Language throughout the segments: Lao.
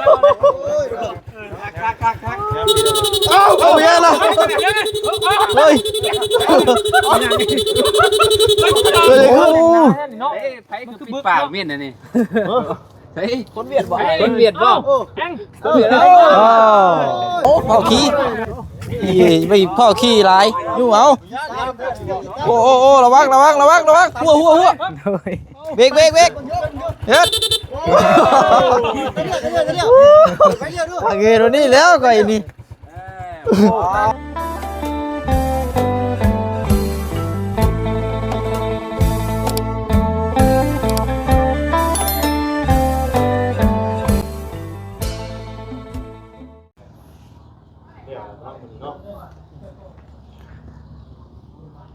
ເອົາ ເອົາເບຍລະ ເຮີ້ຍ ເຮີ້ຍ ໂອ້ ເອີ ໃຜຄືປິດປາກເມ່ນອັນນີ້? ເຮີ້ຍ ຄົນຫວຽດບໍ່? ຄົນຫວຽດບໍ່? ເອີ ໂອ້ ເຜົາຂີ້ ໄປເຜົາຂີ້ຫຼາຍຢູ່ ເອົາ ໂອ້ ໂອ້ ໂອ້ ລະວັງ ລະວັງ ລະວັງ ລະວັງ ຫົວ ຫົວ ຫົວ ເບກ ເບກ ເບກ ເຮັດ ເອີ ເອີ ເອີ ເອີ ເອີ ເອີ ເອີ ເອີ ເອີ ເອີ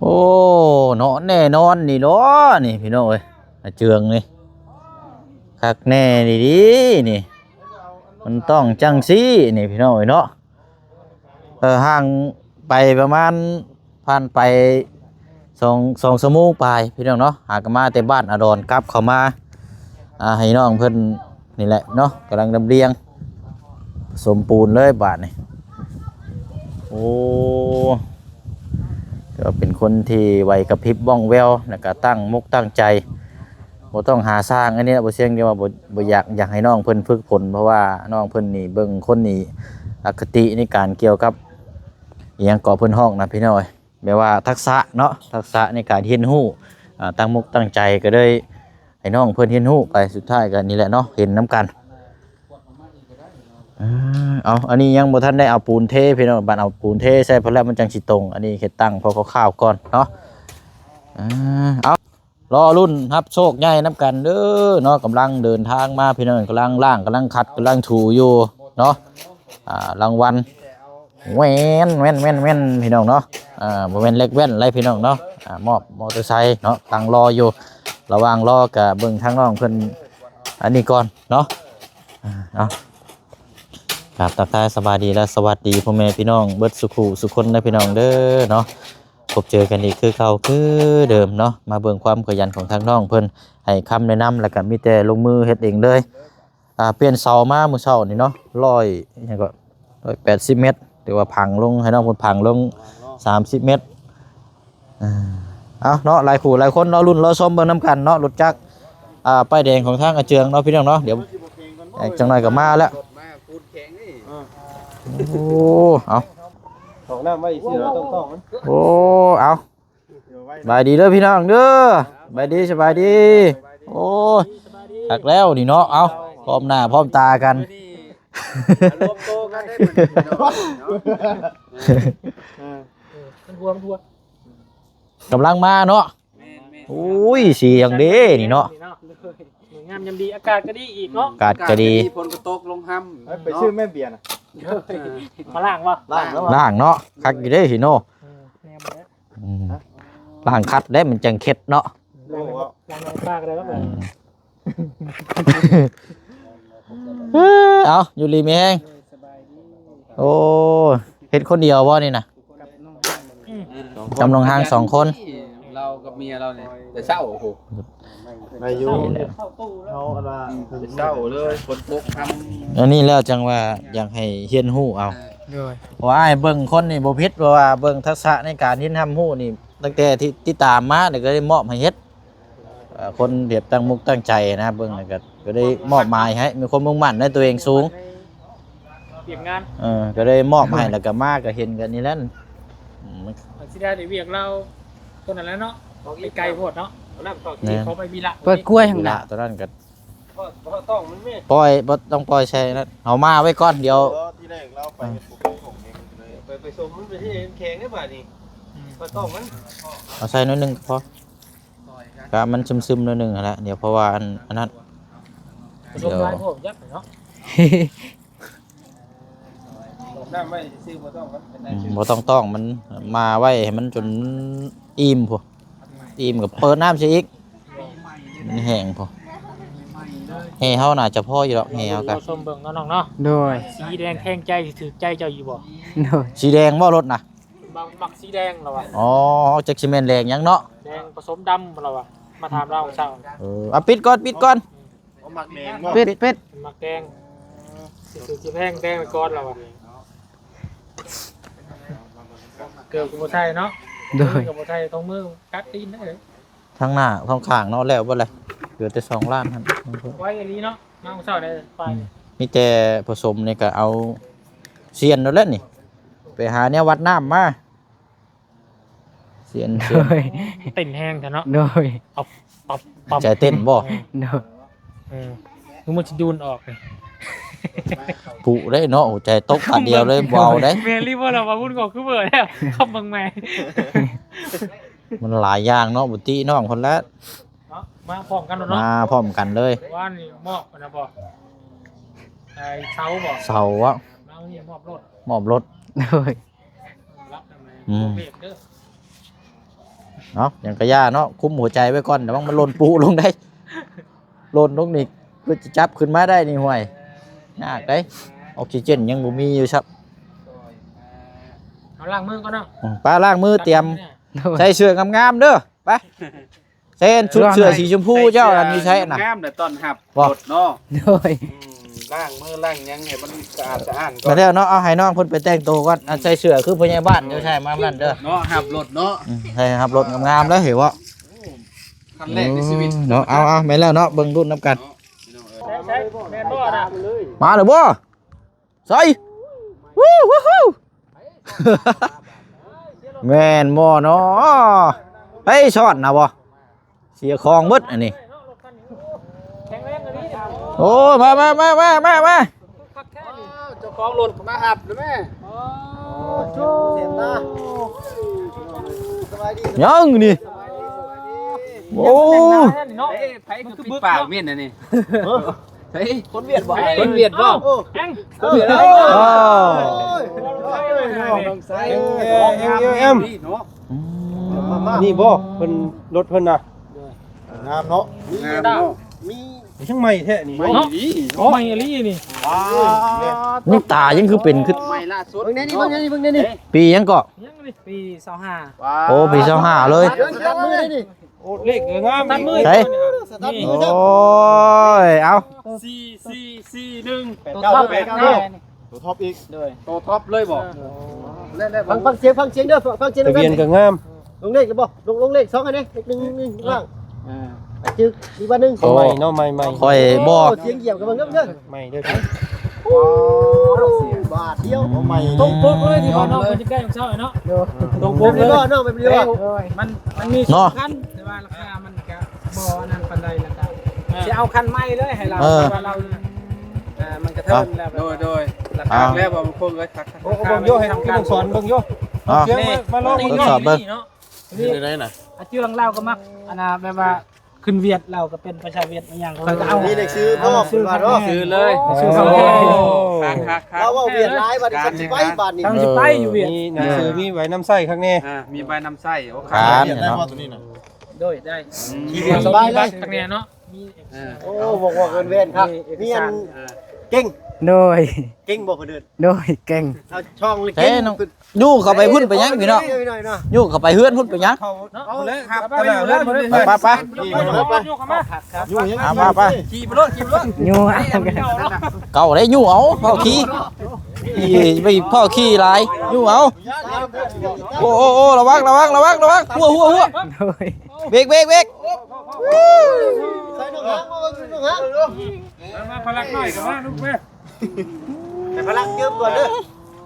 ໂອ້ ເນາະ ແນ່ນອນນີ້ເນາະ ນີ້ພີ່ນ້ອງເອີຍ ອາເຈືອງນີ້ ຄັກແນ່ດີໆ ນີ້ ມັນຕ້ອງຈັ່ງຊີ້ ນີ້ພີ່ນ້ອງເອີຍເນາະ. ເອີ ຫ່າງໄປປະມານ ຜ່ານໄປສອງ ສອງຊົ່ວໂມງປາຍພີ່ນ້ອງເນາະ ຫາກະມາແຕ່ບ້ານອາດອນ ກັບເຂົ້າມາ ອ່າ ໃຫ້ນ້ອງເພິ່ນນີ້ແຫຼະເນາະ ກຳລັງລຳລຽງ ສົມປູນເລີຍບາດນີ້. ໂອ້ ກໍເປັນຄົນທີ່ໄຫວກະພິບວ່ອງແວວ ແລ້ວກະຕັ້ງມົກຕັ້ງໃຈ ບໍ່ຕ້ອງຫາຊ່າງ ອັນນີ້ບໍ່ສ່ຽງ ທີ່ວ່າບໍ່ ບໍ່ຢາກ ຢາກໃຫ້ນ້ອງເພິ່ນຝຶກຝົນ ເພາະວ່ານ້ອງເພິ່ນນີ້ເບິ່ງຄົນນີ້ ອະຄະຕິໃນການກ່ຽວກັບ ອີ່ຫຍັງເກາະເພິ່ນຮ້ອງນະພີ່ນ້ອງເອີຍ ແບບວ່າທັກສະເນາະ ທັກສະໃນການຮຽນຮູ້ ອ່າ ຕັ້ງມົກຕັ້ງໃຈ ກໍເລີຍໃຫ້ນ້ອງເພິ່ນຮຽນຮູ້ໄປ ສຸດທ້າຍກໍນີ້ແຫຼະເນາະ ເຫັນນຳກັນ. ເອີ ເອົາ ອັນນີ້ຍັງບໍ່ທັນໄດ້ເອົາປູນເທພີ່ນ້ອງ ບັດເອົາປູນເທໃສ່ພຸ້ນແລ້ວມັນຈັ່ງຊິຕົງ ອັນນີ້ເຮັດຕັ້ງພໍຄ່າວໆກ່ອນເນາະ. ເອີ ເອົາ ລໍລຸ້ນຮັບໂຊກໃຫຍ່ນຳກັນເດີເນາະ ກຳລັງເດີນທາງມາພີ່ນ້ອງ ກຳລັງລ້າງ ກຳລັງຂັດ ກຳລັງຖູຢູ່ເນາະ ອ່າ ລາງວັນ ແວ່ນ ແວ່ນ ແວ່ນ ແວ່ນ ພີ່ນ້ອງເນາະ ອ່າ ບໍ່ແມ່ນເລັກແວ່ນໄດ໋ພີ່ນ້ອງເນາະ ອ່າ ມອບມໍເຕີໄຊເນາະ ຕັ້ງລໍຢູ່ ລະຫວ່າງລໍກະເບິ່ງທາງນ້ອງເພິ່ນອັນນີ້ກ່ອນເນາະ ອ່າ ເອົາ ກາບທັກທາຍສະບາຍດີ ແລະ ສະຫວັດດີພໍ່ແມ່ພີ່ນ້ອງເບິດສູ່ຜູ້ສູ່ຄົນເດີພີ່ນ້ອງເດີເນາະ ພົບເຈີກັນອີກຄືເກົ່າຄືເດີມເນາະ ມາເບິ່ງຄວາມຂະຫຍັນຂອງທາງນ້ອງເພິ່ນ ໃຫ້ຄຳແນະນຳ ແລ້ວກະມີແຕ່ລົງມືເຮັດເອງເລີຍ. ອ່າ ປ່ຽນເສົາມາມື້ເຊົ້ານີ້ເນາະ ຮ້ອຍ ຫຍັງກໍ ຮ້ອຍແປດສິບແມັດ ຖືວ່າພັງລົງ ໃຫ້ນ້ອງເພິ່ນພັງລົງສາມສິບແມັດ. ເອົາເນາະ ຫຼາຍຄູ່ຫຼາຍຄົນລໍລຸ້ນລໍຊົມເບິ່ງນຳກັນເນາະ ລົດຈັກ ອ່າ ປ້າຍແດງຂອງທາງອາເຈືອງເນາະ ພີ່ນ້ອງເນາະ ດຽວ ເອີ ຈັກໜ້ອຍກໍມາແລ້ວ. ໂອ້ ເອົາ ຫ້ອງນ້ຳໄວ້ຊື່ ເຮົາຕ້ອງຕ້ອງມັນ ໂອ້ ເອົາ ສະບາຍດີເດີພີ່ນ້ອງເດີ ສະບາຍດີ ສະບາຍດີ. ໂອ້ຍ ຄັກແລ້ວນີ້ເນາະ ເອົາ ພ້ອມໜ້າພ້ອມຕາກັນ ລວມໂຕກັນໄດ້ເພິ່ນເນາະ ເອີ ມັນຮວມ ກຳລັງມາເນາະ. ແມ່ນໆ ໂອ້ຍ ສຽງເດ້ນີ້ເນາະ ງາມຍາມດີ ອາກາດກໍດີອີກເນາະ ອາກາດກໍດີ ອາກາດກໍດີ ຝົນກໍຕົກລົງຮຳ ໄປຊື້ແມ່ເບຍນະ ມາລ້າງບໍ່? ລ້າງແລ້ວ ລ້າງເນາະ ຄັກຢູ່ເດ້ຊິໂນ ເອີ ແມ່ນແລ້ວ ອືມ ລ້າງຄັດແລ້ວມັນຈັ່ງເຄັດເນາະ ລ້າງໃນປາກໄດ້ແລ້ວ ອືມ ເອົ້າ ຢູ່ດີມີແຮງ ໂອ້ ເຮັດຄົນດຽວບໍ່ນີ້ນະ? ອືມ ກັບນ້ອງຮາງສອງຄົນ ລາວກັບເມຍລາວນີ້ ແຕ່ເຊົ້າ ໂອ້ໂຫ ໄດ້ຢູ່ ເຮົາອັນວ່າ ອືມ ແຕ່ເຊົ້າເລີຍ ຝົນຕົກຄ່ຳ ອັນນີ້ແລ້ວຈັ່ງວ່າຢາກໃຫ້ຮຽນຮູ້ເອົາ ໂດຍ ເພາະວ່າອ້າຍເບິ່ງຄົນນີ້ບໍ່ຜິດ ເພາະວ່າເບິ່ງທັກສະໃນການຮຽນຮູ້ນີ້ ຕັ້ງແຕ່ທີ່ຕິດຕາມມານີ້ກໍໄດ້ມອບໃຫ້ເຮັດ ເອີ ຄົນທີ່ຕັ້ງມຸກຕັ້ງໃຈນະ ເບິ່ງແລ້ວກໍ ກໍໄດ້ມອບໝາຍໃຫ້ ມີຄວາມມຸ່ງໝັ້ນໃນຕົວເອງສູງ ວຽກງານ ເອີ ກໍໄດ້ມອບໃຫ້ ແລ້ວກໍມາກໍເຫັນກັນນີ້ແຫຼະ ອືມ ມັນຊິໄດ້ວຽກລາວຕົວນັ້ນແຫຼະເນາະ ໄກໂພດເນາະ ແມ່ນ ເຂົາໄປວິລະ ເປີດກ້ວຍຫັ້ນ ວິລະ ລະ ຕົວນັ້ນກໍ ບໍ່ຕ້ອງມັນແມ່ ປ່ອຍ ບໍ່ຕ້ອງປ່ອຍໃສ່ນັ້ນ ເອົາມາໄວ້ກ່ອນ ດຽວ ເອີ ທີແລກລາວໄປ ອືມ ເຮັດບໍ່ໄປສົ່ງເອງເລີຍ ໄປ ໄປສົ່ງມັນໄປທີ່ເອງແຂງໄດ້ບາດນີ້ ອືມ ບໍ່ຕ້ອງມັນ ເອົາໃສ່ໜ້ອຍໜຶ່ງກໍພໍ ກໍມັນຊຶມໆໜ້ອຍໜຶ່ງຫັ້ນແຫຼະ ດຽວເພາະວ່າອັນ ອັນນັ້ນ ປະສົມຫຼາຍໂພດ ຢາກເນາະ ອືມ ບໍ່ຕ້ອງຕ້ອງ ມັນມາໄວ້ໃຫ້ມັນຈົນອີ່ມພຸ້ນ ອີ່ມກໍເປີດນ້ຳໃສ່ອີກ ມັນແຫ້ງພຸ້ນ ແຮ່ເຮົາໜ້າຈະພໍຢູ່ດອກ ແຮ່ເຮົາກະ ລອງຊົມເບິ່ງເນາະນ້ອງເນາະ ໂດຍ ສີແດງແທງໃຈ ຖືກໃຈເຈົ້າຢູ່ບໍ່? ໂດຍ ສີແດງບໍ່ລົດນະ? ມັກ ມັກສີແດງລາວວ່າ ອໍ ຈັກຊິແມ່ນແດງຫຍັງເນາະ ແດງປະສົມດຳລາວວ່າ ມາຖາມລາວເຊົ້າ ເອີ ເອົາປິດກ່ອນ ປິດກ່ອນ ອືມ ມັກແດງບໍ່? ປິດ ປິດ ມັກແດງ ເອີ ຊິແພງແຕ່ງໄວ້ກ່ອນແລ້ວວ່າ ເກີບກໍບໍ່ໃສ່ເນາະ ໂດຍ ກໍບໍ່ໃສ່ ຕ້ອງມືກັດຕີນເດ້. ທາງໜ້າທາງຂ້າງເນາະ ແລ້ວເບິດແລ້ວ ເຫຼືອແຕ່ສອງລ້ານຫັ້ນ ໄວອີ່ຫຼີເນາະ ມາມື້ເຊົ້າໄດ້ໄປ ອືມ ມີແຕ່ປະສົມນີ້ກໍເອົາຊຽນໂລດແຫຼະນີ້ ໄປຫາແນວວັດນ້ຳມາ ຊຽນ ຊຽນ ໂດຍ ເຕັ້ນແຮງແທ້ເນາະ ໂດຍ ປັບ ປັບ ປັບ ໃຈເຕັ້ນບໍ່? ໂດຍ ເອີ ຄືມັນຊິດູນອອກນີ້ ປຸເດ້ເນາະ ຫົວໃຈຕົກບາດດຽວເລີຍ ບໍ່ເອົາເດ້. ແມ່ນອີ່ຫຼີບໍ່ລະວ່າບຸນກໍຄືເບີແລ້ວ ຄຳເບິ່ງໃໝ່ ມັນຫຼາຍຢ່າງເນາະ ບໍ່ຕິນ້ອງເພິ່ນແຫຼະເນາະ ມາພ້ອມກັນໂລດເນາະ ມາພ້ອມກັນເລີຍ. ວານນີ້ມອບອັນນັ້ນບໍ່ ໄອ້ເສົາບໍ່ ເສົາອະ ມານີ້ມອບລົດ ມອບລົດ ໂດຍ ອືມ ເນາະ ຫຍັງກະຢ່າເນາະ ຄຸມຫົວໃຈໄວ້ກ່ອນ ລະວັງມັນຫຼົ່ນປຸລົງໄດ໋ ຫຼົ່ນລົງນີ້ ເພື່ອຈະຈັບຂຶ້ນມາໄດ້ນີ້ ຫ້ວຍ ຍາກໄດ໋ ອອກຊີເຈນຍັງບໍ່ມີຢູ່ຊ້ຳ. ເອົາລ້າງມືກ່ອນເນາະ ອືມ ໄປລ້າງມື ຕຽມໃສ່ເສື້ອງາມໆເດີ ໄປ. ໃສ່ຊຸດເສື້ອສີຊົມພູເຈົ້າ ອັນນີ້ໃຊ້ນະ ງາມແລ້ວຕ້ອນຮັບລົດເນາະ ໂດຍ ອືມ ລ້າງມືລ້າງຫຍັງໃຫ້ມັນສະອາດສະອ້ານກ່ອນ ແລ້ວເນາະ. ເອົາໃຫ້ນ້ອງເພິ່ນໄປແຕ່ງໂຕກ່ອນ ອັນໃສ່ເສື້ອຄືພະຍາບານເຈົ້າໃຊ້ມານັ້ນເດີເນາະ ຮັບລົດເນາະ ອືມ ໃຫ້ຮັບລົດງາມໆເດີ ເຫັນບໍ່ ໂອ້ ຄັນແລກໃນຊີວິດເນາະ. ເອົາໆ ແມ່ນແລ້ວເນາະ ເບິ່ງລຸ້ນນຳກັນ ໃຊ້ ໃຊ້ ແມ່ນບໍ່ນະ ມາແລ້ວບໍ່? ໃສ່ ວູ້ ວູ້ ວູ້ ແມ່ນບໍ່ເນາະ? ໄປຊ້ອນນະບໍ່? ເສຍຂອງເບິດອັນນີ້. ໂອ້ຍ ມາ ມາ ເຈົ້າຂອງລົດມາຮັບແລ້ວແມ່. ໂອ້ໂຫ ສະບາຍດີ ຍັງນີ້ ສະບາຍດີ ສະບາຍດີ. ໂອ້ ເອີ ໃຜຄືປິດປາກເມ່ນອັນນີ້? ເອີ ເຮີ້ຍ ຄົນຫວຽດບໍ່? ຄົນຫວຽດບໍ່? ເອີ ຄົນຫວຽດ ເອີ ໂອ້ຍ ນ້ອງໄຊ ເອັມ ເອັມ ເນາະ ອືມ ນີ້ບໍ່ ເພິ່ນ ລົດເພິ່ນນະ ງາມເນາະ ງາມເນາະ ມີ ຍັງໃໝ່ແທ້ນີ້ ໃໝ່ເນາະ ໃໝ່ອີ່ຫຼີນີ້ ວ້າວ ຍັງຕາຍັງຄືເປັນຄື ໃໝ່ລ່າສຸດ ເບິ່ງແນ່ນີ້ ເບິ່ງແນ່ນີ້ ເບິ່ງແນ່ນີ້ ປີຫຍັງເກາະ? ຍັງນີ້ ປີຊາວຫ້າ ໂອ້ ປີຊາວຫ້າເລີຍ ຕັດມືນີ້ ໂອ້ ເລກງາມ ຕັດມື ໃສ ຕັດມື ໂອ້ຍ ເອົາ ສີ່ສີ່ສີ່ໜຶ່ງ ໂຕທັອບ ໂຕທັອບອີກ ໂດຍ ໂຕທັອບເລີຍບໍ່? ເອີ ຟັງ ຟັງສຽງ ຟັງສຽງເດີ ຟັງສຽງ ທະບຽນກໍງາມ ລົງເລກແລ້ວບໍ່? ລົງ ລົງເລກສອງອັນນີ້ ເລກໜຶ່ງ ໜຶ່ງ ເອີ ວາງ ອ່າ ໄປຈື່ອີກບາດໜຶ່ງ ຂອງໃໝ່ເນາະ ໃໝ່ໆ ຂ້ອຍບໍ່ ໂອ້ ສຽງຢຽບກັນເບິ່ງເດີ ໃໝ່ເດີ ໂອ້ ບາດດຽວ ໃໝ່ ຕົງປົກເລີຍ ທີ່ວ່ານ້ອງເພິ່ນຈະໄດ້ຂອງເຈົ້າເນາະ ໂດຍ ຕົງປົກເລີຍ ນ້ອງໄປເລີຍ ມັນ ມັນມີສອງຄັນ ແຕ່ວ່າລາຄາມັນ ກະບໍ່ອັນນັ້ນປານໃດ ແລ້ວກະ ອ່າ ຊິເອົາຄັນໃໝ່ເລີຍໃຫ້ລາວ ເອີ ເພາະວ່າລາວ ອ່າ ມັນກະເທີນແລ້ວ ໂດຍ ໂດຍ ລາຄາ ອ່າ ແລ້ວບໍ່ ບາງຄົນກໍທັກ ໂອ້ ເບິ່ງຢູ່ ໃຫ້ພີ່ນ້ອງສອນເບິ່ງຢູ່ ອ່າ ເອົາມາ ມາລອງເບິ່ງ ທົດສອບເບິ່ງ ເນາະ ນີ້ໄດ້ນະ ອາເຈືອງລາວກໍມັກ ອັນນ່າ ແບບວ່າ ຂຶ້ນຫວຽດ ລາວກໍເປັນພາສາຫວຽດອີຫຍັງ ຂ້ອຍກໍເອົາ ມີໜັງສືພ້ອມ ເພິ່ນວ່າເນາະ ໜັງສືເລີຍ ໂອ້ ຄັກໆໆ ລາວເວົ້າຫວຽດຫຼາຍ ບາດນີ້ ເອີ ຊິໄປຢູ່ຫວຽດ ມີໜັງສື ມີໃບນຳໃຊ້ຄັກແນ່ ອ່າ ມີໃບນຳໃຊ້ ໂອ້ ຄັກ ໄດ້ບໍ່ໂຕນີ້ນະ? ໂດຍ ໄດ້ ອືມ ສະບາຍເລີຍ ຄັກແນ່ເນາະ ມີ ເອີ ໂອ້ ບອກວ່າເອີ້ນແວ່ນຄັກ ມີອັນ ເອີ ເກັ່ງ ໂດຍ ເກັ່ງບໍ່ເພິ່ນເອີ້ນ ໂດຍ ເກັ່ງ ເອົາຊ່ອງເກັ່ງ ຍູ້ເຂົ້າໄປພຸ້ນໄປຫຍັງພີ່ນ້ອງ ຍູ້ເຂົ້າໄປເຮືອນພຸ້ນໄປຫຍັງ ເນາະ ໄປ ໄປ ໄປ ໄປ ຂີ່ໄປໂລດ ຂີ່ໄປໂລດ ຍູ້ ເອົາ ເຂົ້າໄດ້ຍູ້ ເອົາ ເຂົ້າຂີ່ ໄປເຂົ້າຂີ່ຫຼາຍ ຍູ້ ເອົາ ໂອ້ ໂອ້ ໂອ້ ລະວັງ ລະວັງ ລະວັງ ລະວັງ ຫົວ ຫົວ ຫົວ ເບກ ເບກ ເບກ ໃສ່ນ້ອງຫາງ ນ້ອງຫາງ ມາ ພະລັກນ້ອຍ ເຂົ້າມາລູກເອີຍ ໃຫ້ພະລັກເຈີມກ່ອນເດີ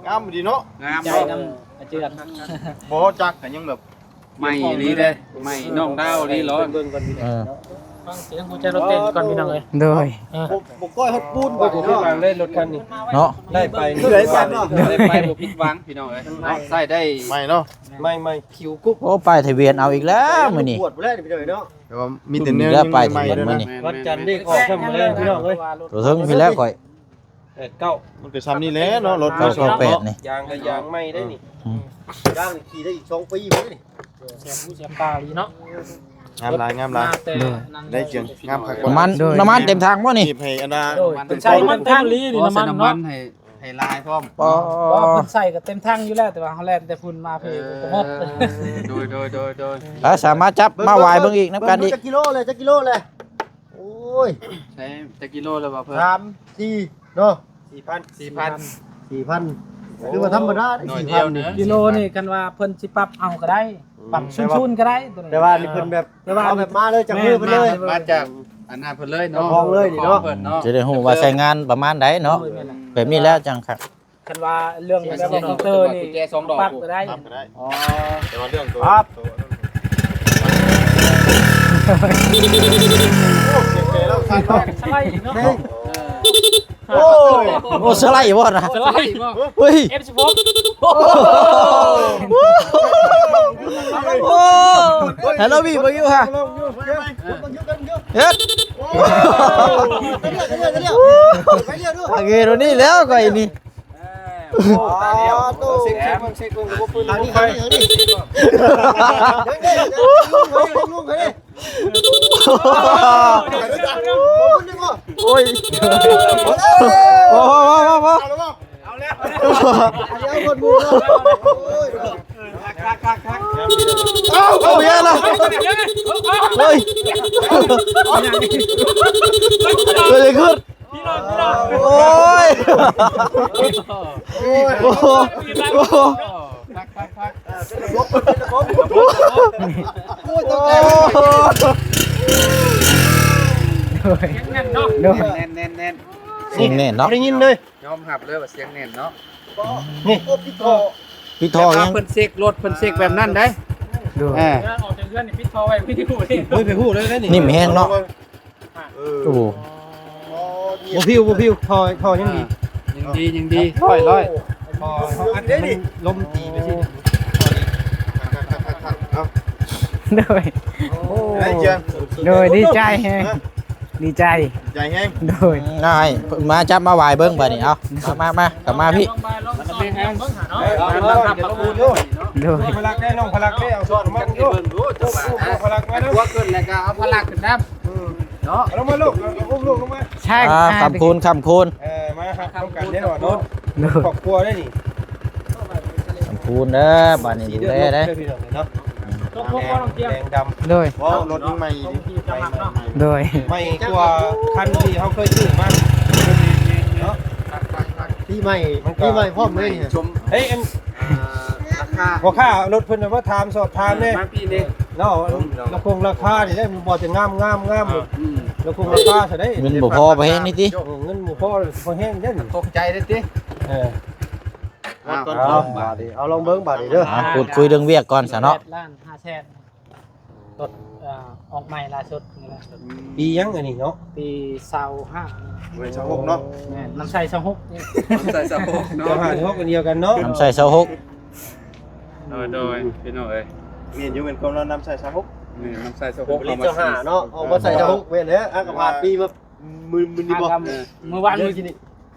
ງາມດີເນາະ ງາມ ໃຈນຳອາເຈືອງ ບໍ່ຈັກກໍຍັງແບບ ໃໝ່ອີ່ຫຼີເດ້ ໃໝ່ນ້ອງດາວອີ່ຫຼີເນາະ ເບິ່ງກ່ອນ ເອີ ຟັງສຽງຫົວໃຈລົດເຕັ້ນກ່ອນພີ່ນ້ອງເອີຍ ໂດຍ ເອີ ບໍ່ ບໍ່ກ້ອຍຮອດປູນ ບໍ່ຜິດຫວັງເລີຍລົດຄັນນີ້ເນາະ ໄດ້ໄປ ເຫຼືອກັນເນາະ ໄດ້ໄປບໍ່ຜິດຫວັງພີ່ນ້ອງເອີຍເນາະ ໃຊ້ໄດ້ໃໝ່ເນາະ ໃໝ່ໆ ຄິວກຸບ ໂອ້ ປ້າຍທະບຽນເອົາອີກແລ້ວມື້ນີ້ ປວດບໍ່ໄດ້ພີ່ນ້ອງເນາະ ແຕ່ວ່າມີແຕ່ແນວໃໝ່ໆ ວັນຈັນເລກອອກຊ້ຳມື້ແລງພີ່ນ້ອງເອີຍ ຕົວເທິງພີ້ແລ້ວຂ້ອຍ ແປດເກົ້າ ມັນກໍຊ່ຳນີ້ແຫຼະເນາະ ລົດເກົ້າເກົ້າແປດນີ້ ຢາງກໍຢາງໃໝ່ໄດ້ນີ້ ອືມ ຢາງນີ້ຂີ່ໄດ້ອີກສອງປີພຸ້ນນີ້ ແສບຫູແສບຕາອີ່ຫຼີເນາະ ງາມຫຼາຍ ງາມຫຼາຍ ໄດ້ເຈີງາມຄັກ ນ້ຳມັນ ນ້ຳມັນເຕັມຖັງບໍ່ນີ້ ໃຫ້ອັນນ່າ ໂດຍ ໃສ່ນ້ຳມັນເຕັມຖັງອີ່ຫຼີນີ້ ນ້ຳມັນເນາະ ໃຫ້ ໃຫ້ຫຼາຍພ້ອມ ບໍ່ ບໍ່ ເພິ່ນໃສ່ກໍເຕັມຖັງຢູ່ແລ້ວ ແຕ່ວ່າເຮົາແລ່ນແຕ່ພຸ້ນມາພີ້ ເອີ ບໍ່ຮອດ ໂດຍ ໂດຍ ໂດຍ ໂດຍ ອ່າ ສາມາດຈັບມາຫວາຍເບິ່ງອີກນຳກັນອີກ ຈັກກິໂລແລ້ວ ຈັກກິໂລແລ້ວ ໂອ້ຍ ໃສ່ຈັກກິໂລແລ້ວບໍ່ເພິ່ນ ສາມ ສີ່ ເນາະ ສີ່ພັນ ສີ່ພັນ ສີ່ພັນ ຖືວ່າທຳມະດາເດ້ ໜ້ອຍດຽວ ສີ່ພັນນີ້ ເນາະ ກິໂລນີ້ ຄັນວ່າເພິ່ນຊິປັບເອົາກໍໄດ້ ອືມ ປັບສູນໆກໍໄດ້ໂຕນີ້ ແຕ່ວ່ານີ້ເພິ່ນແບບ ແຕ່ວ່າ ເອົາແບບມາເລີຍ ຈາກມືເພິ່ນເລີຍ ແມ່ນໆ ມາຈາກອັນນັ້ນເພິ່ນເລີຍເນາະ ເຈົ້າຂອງເລີຍນີ້ເນາະ ເຈົ້າຂອງເພິ່ນເນາະ ຈະໄດ້ຮູ້ວ່າໃຊ້ງານປະມານໃດເນາະ ໂດຍ ແມ່ນລະ ແບບນີ້ແຫຼະຈັ່ງຄັກ ຄັນວ່າເລື່ອງແບບມອເຕີນີ້ ແຕ່ສອງດອກ ປັບກໍໄດ້ ປັບກໍໄດ້ ອໍ ແຕ່ວ່າເລື່ອງໂຕ ປັບ ໂຕ ສະໄລອີກເນາະ ໂອ້ ໂອ້ ສະໄລບໍ່ນະ ສະໄລບໍ່ ເຮີ້ຍ ເອັຟສິບຫົກ ໂອ້ ໂອ້ ໃຫ້ລາວບີເບິ່ງຢູ່ຫະ ເຮັດ ໂອ້ ເຮັດໂຕນີ້ແລ້ວຂ້ອຍນີ້ ໂອ້ ຕາຍແລ້ວ ເຊັກເບິ່ງ ເຊັກເບິ່ງ ລະບົບປືນ ຕາຍນີ້ ຕາຍນີ້ ໂອ້ຍ ໂອ້ໂຫ ເອົາແລ້ວ ເອົາແລ້ວ ເອົາ ເອົາເບີນະ ໂອ້ຍ ເກີດອະໄລຂຶ້ນ ພີ່ນ້ອງ ພີ່ນ້ອງ ໂອ້ຍ ໂອ້ຍ ໂອ້ໂຫ ໂອ້ໂຫ ໂອ້ຍ ຕກໃຈ ໂອ້ຍ ສຽງແໜ້ນເນາະ ໂດຍ ແໜ້ນໆໆ ສຽງແໜ້ນເນາະ ໄດ້ຍິນເລີຍ ຍອມຮັບເລີຍວ່າສຽງແໜ້ນເນາະ ນີ້ ປິດທໍ່ ປິດທໍ່ ແບບວ່າເພິ່ນເຊັກລົດ ເພິ່ນເຊັກແບບນັ້ນໄດ໋ ໂດຍ ເອີ ອອກຈາກເຮືອນນີ້ປິດທໍ່ໄວ້ ບໍ່ໄດ້ຮູ້ເລີຍ ໂອ້ຍ ໄປຮູ້ເລີຍນີ້ ນີ້ແຮງເນາະ ເອີ ໂອ້ ບໍ່ພິວ ບໍ່ພິວ ທໍ່ ທໍ່ຍັງດີ ອ່າ ຍັງດີ ຍັງດີ ຮ້ອຍ ຮ້ອຍ ພໍເຮົາອັດໃຫ້ມັນລົມຕີໄປຊິ ໂດຍ ໂອ້ ໂດຍ ດີໃຈແຮງ ຮະ ດີໃຈ ໃຈແຮງ ໂດຍ ອືມ ອ້າຍ ມາຈັບມາຫວາຍເບິ່ງບາດນີ້ ເອົາ ມາ ມາ ມາ ກັບມາພີ້ ລອງມາ ລອງສອດ ເອີ ລອງມາ ລອງມາ ໂດຍ ພະລັກໄດ້ ນ້ອງພະລັກໄດ້ ເອົາສອດມາ ເບິ່ງດູ ເຈົ້າ ພະລັກມາ ຕົວຂຶ້ນແລ້ວກໍເອົາພະລັກຂຶ້ນນຳ ອືມ ເນາະ ເອົາລົງມາລູກ ເອົາ ເອົາ ເອົາ ເອົາລົງມາ ໃຊ່ ອ່າ ອ່າ ຄຳຄູນ ຄຳຄູນ ເອີ ມາ ຄຳຄູນ ທຳກັນແນ່ນອນເນາະ ໂດຍ ຄອບຄົວໄດ້ນີ້ ຄຳຄູນເດີ ບາດນີ້ດູແລເດີ ເດີພີ່ນ້ອງເນາະ ຕົກລົງບໍ່ນ້ອງກຽມ ແດງດຳ ໂດຍ ເວົ້າລົດຍັງໃໝ່ຢູ່ ໃໝ່ ໃໝ່ ໂດຍ ໃໝ່ກວ່າຄັນທີ່ເຮົາເຄີຍຊື້ມາເນາະ ປີໃໝ່ ມັນກໍ ປີໃໝ່ພ້ອມເລີຍນີ້ ຊົມ ເອີ ອັນ ອ່າ ລາຄາ ພໍ່ຄ້າລົດເພິ່ນມາຖາມ ສອບຖາມແດ່ ມາປີນີ້ ເນາະ ລາຄານີ້ແຫຼະ ບໍ່ແຕ່ງາມ ງາມ ງາມ ອ່າ ອືມ ລາຄາເທົ່າໃດ ເງິນບໍ່ພໍພໍແຮງນີ້ຕິ ເອີ ເງິນບໍ່ພໍພໍແຮງເດ້ ຕົກໃຈເດ້ຕິ ເອີ ເອົາ ເອົາ ບາດນີ້ ເອົາລອງເບິ່ງບາດນີ້ເດີ ອ່າ ພູດຄຸຍເລື່ອງວຽກກ່ອນຊະເນາະ ແປດລ້ານຫ້າແສນ ລົດ ເອີ ອອກໃໝ່ລ່າສຸດນີ້ແຫຼະ ປີຫຍັງອັນນີ້ເນາະ ປີຊາວຫ້າ ໂອ້ຍ ຊາວຫົກເນາະ ແມ່ນ ນຳໃສ່ຊາວຫົກນີ້ ນຳໃສ່ຊາວຫົກເນາະ ຊາວຫ້າ ຊາວຫົກ ອັນດຽວກັນເນາະ ນຳໃສ່ຊາວຫົກ ໂດຍ ໂດຍ ພີ່ນ້ອງເອີຍ ແມ່ນຢູ່ ແມ່ນຄວາມລາວນຳໃສ່ຊາວຫົກ ແມ່ນ ນຳໃສ່ຊາວຫົກ ເຮົາມາໃສ່ຊາວຫ້າເນາະ ເອົາມາໃສ່ຊາວຫົກ ແມ່ນແລ້ວ ອາກະຜ່ານປີມາ ມື້ ມື້ນີ້ບໍ່ ເອີ ມື້ວານ ມື້ກີ້ນີ້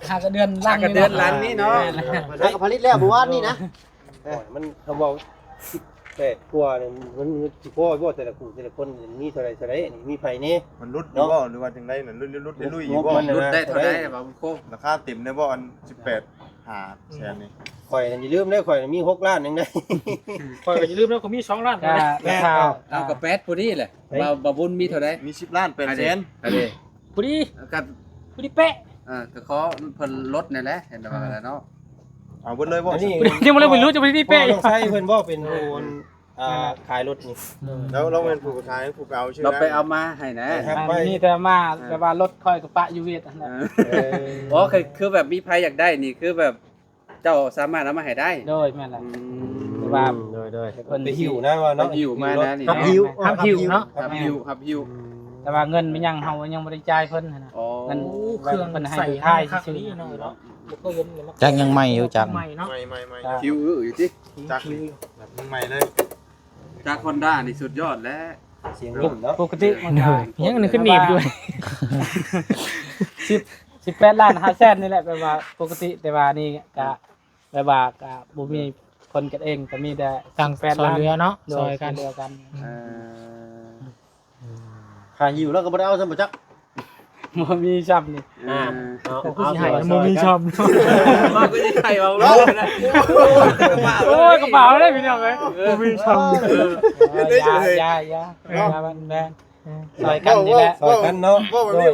ຫາກະເດືອນຫຼັງ ຫາກະເດືອນຫຼັງນີ້ເນາະ ແມ່ນ ຫາກະຜະລິດແລ້ວມື້ວານນີ້ນະ ເອີ ມັນ ຄຳເວົ້າ ສິບແປດກວ່ານີ້ ມັນ ມັນຊິພໍຢູ່ບໍ່ ແຕ່ລະຄູ່ແຕ່ລະຄົນ ມີເທົ່າໃດເທົ່າໃດນີ້ ມີໃຜແດ່ ມັນຫຼຸດຢູ່ບໍ່ ເນາະ ຫຼືວ່າຈັ່ງໃດ ຫຼຸດ ຫຼຸດ ຫຼຸດໄດ້ເທົ່າໃດ ວ່າມັນໂຄ້ງ ລາຄາເຕັມໄດ້ບໍ່ ອັນສິບແປດ ຫ້າແສນນີ້ ຂ້ອຍນີ້ຢ່າລືມເດີ ຂ້ອຍນີ້ມີຫົກລ້ານໜຶ່ງເດ້ ຂ້ອຍກໍຢ່າລືມເນາະ ຂ້ອຍມີສອງລ້ານ ກໍ ແມ່ນ ລາຄາ ເອົາ ກໍແປດພໍດີແຫຼະ ເອີຍ ບ່າວ ບ່າວບຸນມີເທົ່າໃດ ມີສິບລ້ານແປດແສນ ອັນນີ້ ພໍດີ ກໍ ພໍດີເປະ ເອີ ກໍຂໍເພິ່ນລົດນີ້ແຫຼະ ເຫັນວ່າແລ້ວເນາະ ເອົາເບິດເລີຍບໍ່ ອັນນີ້ ຍັງບໍ່ໄດ້ເບິ່ງ ຈະບໍ່ໄດ້ເປະ ນ້ອງໄຊເພິ່ນບໍ່ເປັນຜູ້ ອ່າ ຂາຍລົດນີ້ ແລ້ວລາວແມ່ນຜູ້ຂາຍ ຜູ້ໄປເອົາຊື່ ລາວໄປເອົາມາໃຫ້ນະ ແບບວ່າລົດຂ້ອຍກໍປະຢູ່ເວດຫັ້ນແຫຼະ ເອີ ອໍ ຄື ຄືແບບມີໃຜຢາກໄດ້ນີ້ ຄືແບບ ເຈົ້າສາມາດເອົາມາໃຫ້ໄດ້ ໂດຍ ແມ່ນແຫຼະ ອືມ ແຕ່ວ່າ ໂດຍ ໂດຍ ເພິ່ນ ໄປຫິ້ວນະວ່າເນາະ ຮັບຫິ້ວມານະນີ້ ຮັບຫິ້ວ ຮັບຫິ້ວເນາະ ຮັບຫິ້ວ ຮັບຫິ້ວ ແຕ່ວ່າເງິນແມ່ນຫຍັງເຮົາຍັງບໍ່ໄດ້ຈ່າຍເພິ່ນຫັ້ນນະ ອໍ ເງິນ ໂອ້ ເຄື່ອງເພິ່ນໃຫ້ ໃສ່ ໄປຂາຍຊື່ໆ ເນາະ ບໍ່ເຄີຍເຫັນເລີຍເນາະ ຈັກຍັງໃໝ່ຢູ່ຈັກ ຍັງໃໝ່ເນາະ ໃໝ່ໆໆ ຄິວອືຢູ່ຕິ ຈັກ ຄິວ ແບບໃໝ່ເລີຍ ຈາກຮອນດ້ານີ້ສຸດຍອດແລ້ວ ສຽງລົມເນາະ ປົກກະຕິມັນກໍ ຍັງອັນນີ້ຂຶ້ນໜີບຢູ່ ສິບ ສິບແປດລ້ານຫ້າແສນນີ້ແຫຼະ ແບບວ່າປົກກະຕິ ແຕ່ວ່ານີ້ກະ ແບບວ່າກະບໍ່ມີຄົນກັນເອງ ກະມີແຕ່ ສ້າງຊ່ອຍເຫຼືອເນາະ ໂດຍ ຊ່ອຍກັນ ຊ່ອຍເຫຼືອກັນ ເອີ ຄ່າຫິ້ວລາວກໍບໍ່ໄດ້ເອົາຊ້ຳບໍ່ຈັກ ບໍ່ມີຊ້ຳນີ້ ອ່າ ເອີ ເອົາ ເອົາ ຄືຊິໃຫ້ ບໍ່ມີຊ້ຳ ວ່າຄືຊິໃຫ້ເອົາ ໂອ້ຍ ກະເປົາເດ້ພີ່ນ້ອງເອີຍ ບໍ່ມີຊ້ຳ ເອີ ຢ່າ ຢ່າ ຢ່າ ເນາະ ຢ່າ ມັນແມ່ນ ຊ່ອຍກັນນີ້ແຫຼະ ຊ່ອຍກັນເນາະ ໂດຍ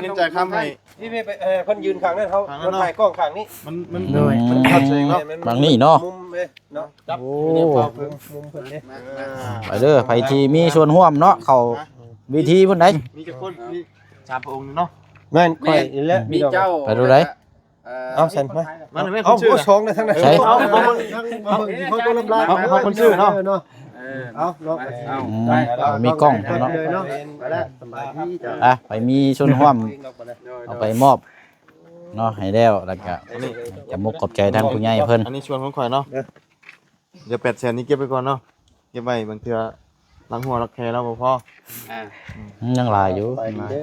ນເງິນຈ່າຍຄຳໃຫ້ ນີ້ໄປ ເອີ ເພິ່ນຢືນຂ້າງນັ້ນ ເຮົາ ຂ້າງນັ້ນເນາະ ເພິ່ນຖ່າຍກ້ອງຂ້າງນີ້ ມັນ ມັນ ໂດຍ ມັນຄັດເອງເນາະ ແມ່ນ ບັງນີ້ເນາະ ມຸມເດ້ເນາະ ຈັບ ໂອ້ ມຸມເພິ່ນເດ້ ໄປເດີ ໃຜທີ່ມີສ່ວນຮ່ວມເນາະ ເຂົ້າເວທີພຸ້ນໃດ ມີຈັກຄົນ ມີສາມພະອົງເນາະ ແມ່ນ ຂ້ອຍນີ້ແຫຼະ ມີເຈົ້າ ໄປດູໃດ ເອີ ເອົາຊັ້ນມາ ມາແມ່ນ ເອົາ ຄົນຊື່ ສອງນະ ທາງໃດ ໃສ ເອົາ ເອົາ ເອົາ ເອົາຄົນຊື່ເນາະ ເອີ ເອົາເນາະ ເອົາ ອືມ ໄດ້ ເອົາ ມີກ້ອງເນາະ ເນາະ ໄປແລ້ວ ສະບາຍດີ ອ່ະ ໃຜມີສ່ວນຮ່ວມ ເອົາໄປມອບເນາະ ໃຫ້ແລ້ວ ແລ້ວກະ ອັນນີ້ ຂອບອົກຂອບໃຈທາງຜູ້ໃຫຍ່ເພິ່ນ ອັນນີ້ສ່ວນຂອງຂ້ອຍເນາະ ເອີ ດຽວແປດແສນນີ້ເກັບໄວ້ກ່ອນເນາະ ເກັບໄວ້ບາງເທື່ອຫຼັກຫົວຫຼັກແພລາວບໍ່ພໍ ອ່າ ອືມ ຍັງຫຼາຍຢູ່ ສະບາຍດີເດີ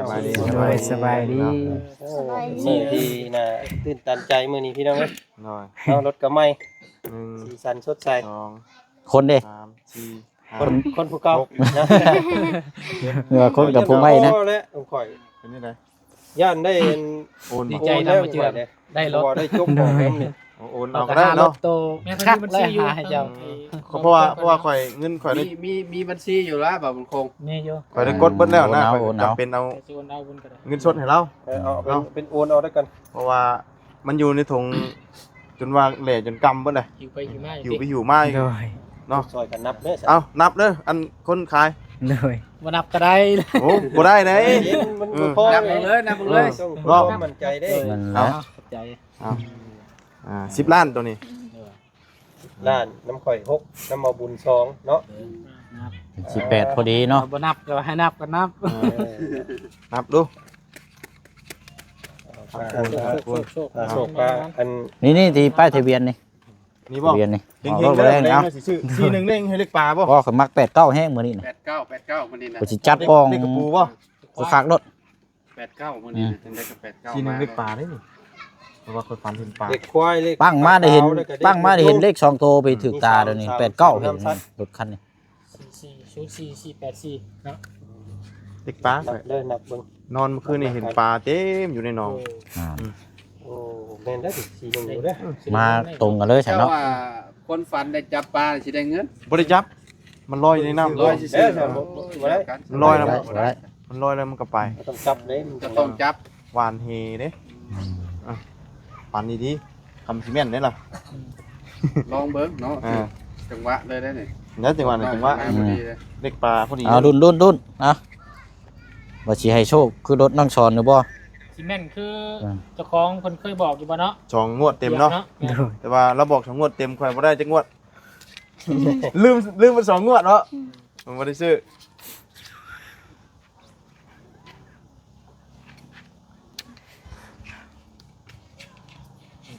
ສະບາຍດີ ໂດຍ ສະບາຍດີ ສະບາຍດີ ມື້ທີ່ໜ້າຕື່ນຕັນໃຈມື້ນີ້ພີ່ນ້ອງເອີຍ ໂດຍ ເອົາລົດກະໃໝ່ ໜຶ່ງ ສີສັນສົດໃສ ສອງ ຄົນເດ້ ສາມ ສີ່ ຫ້າ ຄົນ ຄົນຜູ້ເກົ່າ ຫົກ ເອີ ຄົນກັບຜູ້ໃໝ່ນະ ພໍແລ້ວຂອງຂ້ອຍ ເປັນຈັ່ງໃດ ຢ້ານໄດ້ອັນ ໂອນ ດີໃຈນຳ ໂອນແລ້ວ ບໍ່ເຈື່ອ ຂ້ອຍເດ້ ໄດ້ລົດ ບໍ່ໄດ້ຈົກຂອງນຳນີ້ ໂອນເອົາກໍໄດ້ເນາະ ແມ່ນ ຄັກເລີຍ ຫາໃຫ້ເຈົ້າ ອືມ ເພາະວ່າ ເພາະວ່າຂ້ອຍ ເງິນຂ້ອຍໄດ້ ມີ ມີບັນຊີຢູ່ລະ ບ່າວບຸນຄົງ ມີຢູ່ ຂ້ອຍໄດ້ກົດເບິດແລ້ວນະ ໂອນເອົາ ຂ້ອຍຈຳເປັນເອົາ ໂອນເອົາ ເງິນສົດໃຫ້ລາວ ເອີ ເອົາເປັນ ເອົາເປັນໂອນເອົາແລ້ວກັນ ເພາະວ່າມັນຢູ່ໃນຖົງ ຈົນວ່າແຫຼ້ຈົນກຳເບິດເລີຍ ຫິວໄປຫິວມາ ຫິວໄປຫິວມາຢູ່ ໂດຍ ເນາະ ຊ່ອຍກັນນັບເດີ ເອົາ ນັບເດີ ອັນຄົນຂາຍ ໂດຍ ບໍ່ນັບກໍໄດ້ ໂອ້ ບໍ່ໄດ້ເດ້ ມັນບໍ່ພໍ ນັບເອົາເລີຍ ນັບເອົາເລີຍ ເອີ ຕ້ອງ ເນາະ ຄວາມໝັ້ນໃຈເດ້ ໂດຍ ນັ້ນແຫຼະ ເອົາ ຂອບໃຈ ເອົາ ອ່າ ສິບລ້ານໂຕນີ້ ໂດຍ ລ້ານ ນຳຂ້ອຍຫົກ ນຳໝໍບຸນສອງເນາະ ເອີ ນັບ ເປັນສິບແປດພໍດີເນາະ ບໍ່ນັບກໍໃຫ້ນັບກໍນັບ ເອີ ນັບດູ ອ່າ ໂຊກ ໂຊກ ໂຊກ ອ່າ ໂຊກ ປາ ອັນ ນີ້ໆ ທີ່ປ້າຍທະບຽນນີ້ ນີ້ບໍ່ ທະບຽນນີ້ ເຮັງໆ ເອົາລົດບໍ່ແລງ ເອົາ ສີ່ໜຶ່ງ ເດ້ງໃຫ້ເລກປາບໍ່ ບໍ່ ຂ້ອຍມັກແປດເກົ້າແຮງມື້ນີ້ນະ ແປດເກົ້າ ແປດເກົ້າມື້ນີ້ນະ ຂ້ອຍຊິຈັດກອງ ເລກກະປູບໍ່ ຄັກໆ ໂລດ ແປດເກົ້າມື້ນີ້ນະ ອືມ ຈັ່ງໃດກໍແປດເກົ້າ ສີ່ໜຶ່ງ ມາ ເລກປາເດ້ນີ້ ເພາະວ່າຂ້ອຍຝັນເຫັນປາ ເລກຄວາຍ ເລກ ປັ້ງມາໄດ້ເຫັນ ເລກຂາວ ປັ້ງມາໄດ້ເຫັນເລກສອງໂຕໄປຖືກຕາ ອືມ ດຽວນີ້ ແປດເກົ້າ ເຫັນ ນີ້ ລົດຄັນນີ້ ສີ່ສີ່ ສູນສີ່ ສີ່ແປດສີ່ ເນາະ ເລກປາ ນັບເດີ ນັບເບິ່ງ ນອນມື້ຄືນນີ້ເຫັນປາເຕັມຢູ່ໃນໜອງ ໂອ້ ອ່າ ອືມ ໂອ້ ແມ່ນເດ້ ສີ່ໜຶ່ງຢູ່ເດ້ ມາຕົງກັນເລີຍຊັ້ນເນາະ ເຈົ້າວ່າຄົນຝັນໄດ້ຈັບປາຊິໄດ້ເງິນ ບໍ່ໄດ້ຈັບ ມັນລອຍຢູ່ໃນນ້ຳ ລອຍຊື່ໆ ເອີ ບໍ່ ບໍ່ ບໍ່ໄດ້ ມັນລອຍແລ້ວ ບໍ່ໄດ້ ມັນລອຍແລ້ວມັນກໍໄປ ກໍຕ້ອງຈັບເດ້ ມັນກໍຕ້ອງຈັບ ຫວ່ານແຫເດ້ ອືມ ອ່ະ ຝັນດີໆ ຄຳຊິແມ່ນເດ້ລະ ອືມ ລອງເບິ່ງເນາະ ອ່າ ຈັງຫວະເລີຍເດ້ນີ້ ແລ້ວຈັງຫວະນີ້ ຈັງຫວະ ມາພໍດີເລີຍ ເລກປາພໍດີ ເອົາ ລຸ້ນໆ ເອົາ ວ່າຊິໃຫ້ໂຊກຄືລົດນາງສອນຫຼືບໍ່ ຊິແມ່ນຄື ອ່າ ເຈົ້າຂອງເພິ່ນເຄີຍບອກຢູ່ບໍ່ເນາະ ສອງງວດເຕັມເນາະ ແມ່ນ ແຕ່ວ່າລາວບອກສອງງວດເຕັມ ຂ້ອຍບໍ່ໄດ້ຈັກງວດ ລືມ ລືມໄປສອງງວດເນາະ ອືມ ມັນບໍ່ໄດ້ຊື້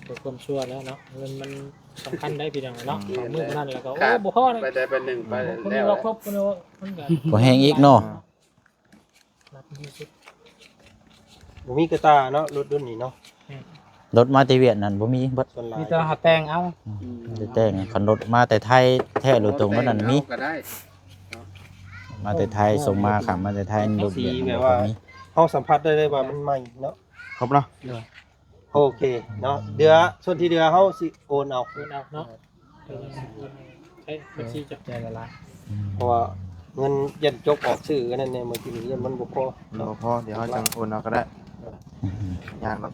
ເພື່ອຄວາມຊົວແລ້ວເນາະ ເງິນມັນສຳຄັນໄດ໋ພີ່ນ້ອງເນາະ ອືມ ມື້ນັ້ນແລ້ວກໍ ໂອ້ ບໍ່ພໍເດ້ ໄປໄດ້ໄປໜຶ່ງໄປແລ້ວ ຄົນນີ້ວ່າຄົບ ຄົນນີ້ວ່າມັນກໍ ບໍ່ແຮງອີກເນາະ ນັບທີ່ສຸດ ບໍ່ມີກະຕ່າເນາະ ລົດລຸ້ນນີ້ເນາະ ອືມ ລົດມາແຕ່ຫວຽດນັ້ນບໍ່ມີເບິດ ສ່ວນຫຼາຍ ມີແຕ່ເຮົາແຕ່ງເອົາ ອືມ ໄດ້ແຕ່ງ ຄັນລົດມາແຕ່ໄທແທ້ໂດຍຕົງນັ້ນມີ ເອົາກໍໄດ້ ມາແຕ່ໄທ ສົ່ງມາ ຂ້າມມາແຕ່ໄທ ລົດຫວຽດ ສີແບບວ່າ ເຮົາສຳຜັດໄດ້ເລີຍວ່າມັນໃໝ່ເນາະ ຄົບເນາະ ໂອເຄເນາະ ເດືອ ສ່ວນທີ່ເຫຼືອເຮົາຊິໂອນເອົາ ໂອນເອົາເນາະ ໃຊ້ບັນຊີຈັບໃຈຫຼາຍໆ ອືມ ເພາະວ່າເງິນຢ້ານຈົກອອກຊື້ອັນນັ້ນແດ່ ມື້ກີ້ນີ້ຢ້ານມັນບໍ່ພໍ ບໍ່ພໍ ດຽວເຮົາຈັ່ງໂອນເອົາກໍໄດ້ ອືມ ຍາກດອກ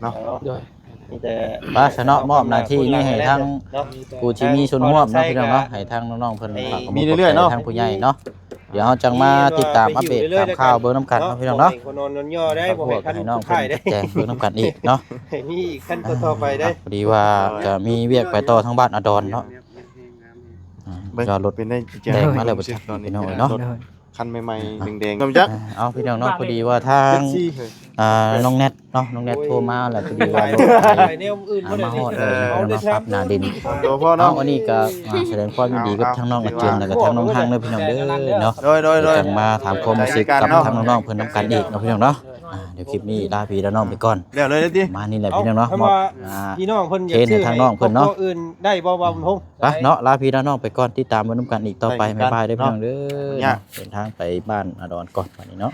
ເນາະ ໂດຍ ມີແຕ່ ໄປຊະເນາະ ມອບໜ້າທີ່ນີ້ໃຫ້ທາງ ເນາະ ຜູ້ທີ່ມີສ່ວນຮ່ວມເນາະ ພີ່ນ້ອງເນາະ ໃຫ້ທາງນ້ອງໆເພິ່ນ ໃຫ້ ຝາກຄວາມ ມີເລື້ອຍໆເນາະ ຂອບໃຈທາງຜູ້ໃຫຍ່ເນາະ ດຽວເຮົາຈັ່ງມາຕິດຕາມອັບເດດຕາມຂ່າວເບິ່ງນຳກັນເນາະ ພີ່ນ້ອງເນາະ ໃຫ້ຄົນນອນນອນຍໍໄດ້ ບໍ່ໃຫ້ຄັນສຸດທ້າຍໄດ້ ແຈ້ງເບິ່ງນຳກັນອີກເນາະ ໃຫ້ມີອີກຄັນຕໍ່ໆໄປໄດ້ ພໍດີວ່າຈະມີວຽກໄປຕໍ່ທາງບ້ານອາດອນເນາະ ອ່າ ເບິ່ງ ຈອດລົດ ເປັນໄດ້ ແຈ້ງມາແລ້ວ ເບິ່ງ ພີ່ນ້ອງເອີຍເນາະ ໂດຍ ຄັນໃໝ່ໆ ອ່າ ແດງໆ ເອົາ ພີ່ນ້ອງເນາະ ພໍດີວ່າທາງ ອ່າ ນ້ອງແນັດ ເນາະ ນ້ອງແນັດໂທມາແລ້ວ ພໍດີວ່າລົດໄຖ ໂອ້ຍ ແນວອື່ນ ອ່າ ມາຮອດ ເອົາ ເອົາ ເອົາ ມາປັບໜ້າດິນ ໂດຍ ເອົາ ເອົາ ອັນນີ້ກໍ ອ່າ ສະແດງຄວາມຍິນດີກັບທາງນ້ອງອາເຈີນ ແລ້ວກໍທາງນ້ອງຮັງເດີພີ່ນ້ອງເດີເນາະ ໂດຍ ໂດຍ ໂດຍ ຈັ່ງມາຖາມຄວາມຮູ້ສຶກກັບທາງນ້ອງໆເພິ່ນນຳກັນອີກເນາະ ພີ່ນ້ອງເນາະ ອ່າ ດຽວຄລິບນີ້ລາພີ່ລານ້ອງໄປກ່ອນ ແລ້ວເລີຍຕິ ປະມານນີ້ແຫຼະ ເອົາ ພີ່ນ້ອງເນາະ ຖ້າວ່າ ມອບ ອ່າ ພີ່ນ້ອງເພິ່ນຢາກຊື້ ເທໃຫ້ທາງນ້ອງເພິ່ນເນາະ ຄອບຄົວອື່ນໄດ້ບໍ່ ບ່າວບຸນຮົງ ໄປເນາະ ລາພີ່ລານ້ອງໄປກ່ອນ ຕິດຕາມເບິ່ງນຳກັນອີກຕໍ່ໄປ ໄດ້ຄືກັນ ບາຍບາຍເດີ ເນາະ ພີ່ນ້ອງເດີ ຍາກ ເດີນທາງໄປບ້ານອາດອນກ່ອນບັດນີ້ເນາະ